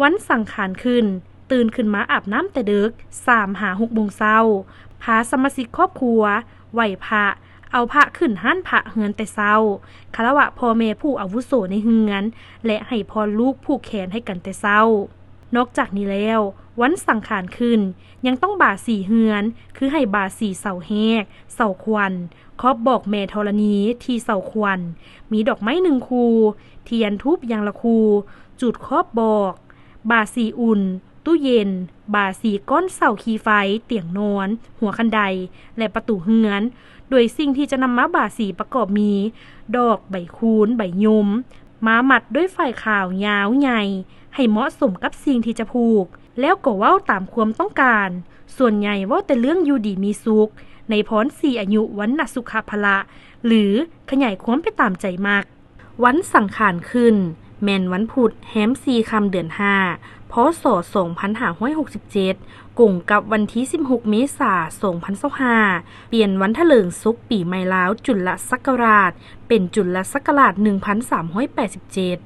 ວັນສັງຂານຂຶ້ນ, ຕື່ນຂຶ້ນມາອາບນ້ຳແຕ່ເດິກ ສາມຫາຫົກໂມງເຊົ້າ, ພາສະມາຊິກຄອບຄົວໄຫວ້ພະ, ເອົາພະຂຶ້ນຮ້ານພະເຮືອນແຕ່ເຊົ້າ, ຄາລະວະພໍ່ແມ່ຜູ້ອາວຸໂສໃນເຮືອນ ແລະ ໃຫ້ພອນລູກຜູກແຂນໃຫ້ກັນແຕ່ເຊົ້າ. ນອກຈາກນີ້ແລ້ວ, ວັນສັງຂານຂຶ້ນ ຍັງຕ້ອງບາສີເຮືອນ ຄືໃຫ້ບາສີເສົາແຮກ, ເສົາຂວັນ, ຂອບບອກແມ່ທໍລະນີທີ່ເສົາຂວັນ, ມີດອກໄມ້ໜຶ່ງຄູ່, ທຽນທູບຢ່າງລະຄູ່, ຈູດຂອບບອກ, ບາສີອຸ່ນ, ຕູ້ເຢັນ, ບາສີກ້ອນເສົາຂີ້ໄຟ, ຕຽງນອນ, ຫົວຄັນໄດ ແລະ ປະຕູເຮືອນ. ໂດຍສິ່ງທີ່ຈະນຳມາບາສີປະກອບມີ ດອກ, ໃບຄູນ, ໃບຍົມ, ມາມັດດ້ວຍຝ້າຍຂາວຍາວໃຫຍ່ ໃຫ້ເໝາະສົມກັບສິ່ງທີ່ຈະຜູກ, ແລ້ວກໍເວົ້າຕາມຄວາມຕ້ອງການ. ສ່ວນໃຫຍ່ເວົ້າແຕ່ເລື່ອງຢູ່ດີມີສຸກ, ໃນພອນສີ່ອາຍຸ ວັນນະສຸຂະພະລະ ຫຼື ຂະຫຍາຍຄວາມໄປຕາມໃຈມັກ. ວັນສັງຂານຂຶ້ນ ແມ່ນວັນພຸດ ແຮມສີ່ຄ່ຳ ເດືອນຫ້າ ພ.ສ. ສອງພັນຫ້າຮ້ອຍຫົກສິບເຈັດ ກົງກັບວັນທີສິບຫົກ ເມສາ ສອງພັນຊາວຫ້າ ປ່ຽນວັນຖະເຫຼີງສົກປີໃໝ່ລາວ ຈຸລະສັກກະລາດ ເປັນຈຸລະສັກກະລາດ ໜຶ່ງພັນສາມຮ້ອຍແປດສິບເຈັດ.